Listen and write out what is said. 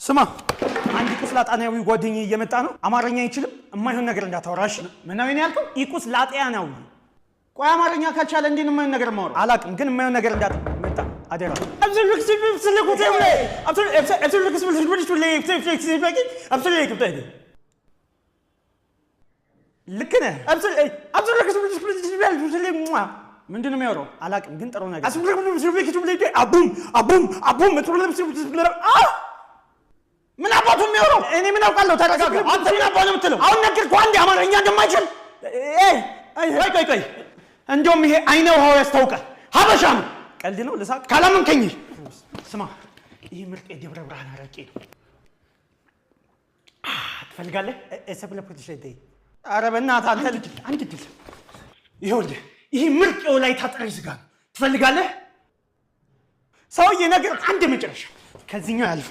ስማ፣ አንድ ቁስላጣናዊ ጓደኛዬ እየመጣ ነው። አማርኛ አይችልም። የማይሆን ነገር እንዳታወራሽ። ምናዊ ነው ያልከው? ኢቁስላጤያናዊ። ቆይ አማርኛ ካልቻለ እንዴት ነው የማይሆን ነገር የማወራው? አላውቅም፣ ግን የማይሆን ነገር እንዳታ መጣ አደራ። ልክ ነህ። ምንድን ነው የሚያወራው? አላውቅም፣ ግን ጥሩ ነገር። አቡም አቡም አቡም። ምን አባቱ የሚያወራው? እኔ ምን አውቃለሁ? ተረጋጋ። አንተ ምን አባቱ ነው የምትለው? አሁን ነገርኩህ አንዴ አማርኛ እንደማይችል። ቆይ ቆይ ቆይ፣ እንደውም ይሄ አይነ ውሃው ያስታውቃል። ሀበሻ ነው። ቀልድ ነው። ልሳቅ ካላመንከኝ። ስማ፣ ይህ ምርጥ የደብረ ብርሃን አረቄ ነው። ትፈልጋለህ? ኧረ በእናትህ አንተ ልጅ አንድ ድል። ይኸውልህ፣ ይህ ምርጥ የወላይታ ጥሬ ስጋ ነው። ትፈልጋለህ? ሰውዬ ነገር አንድ መጨረሻ ከዚህኛው ያልፍ።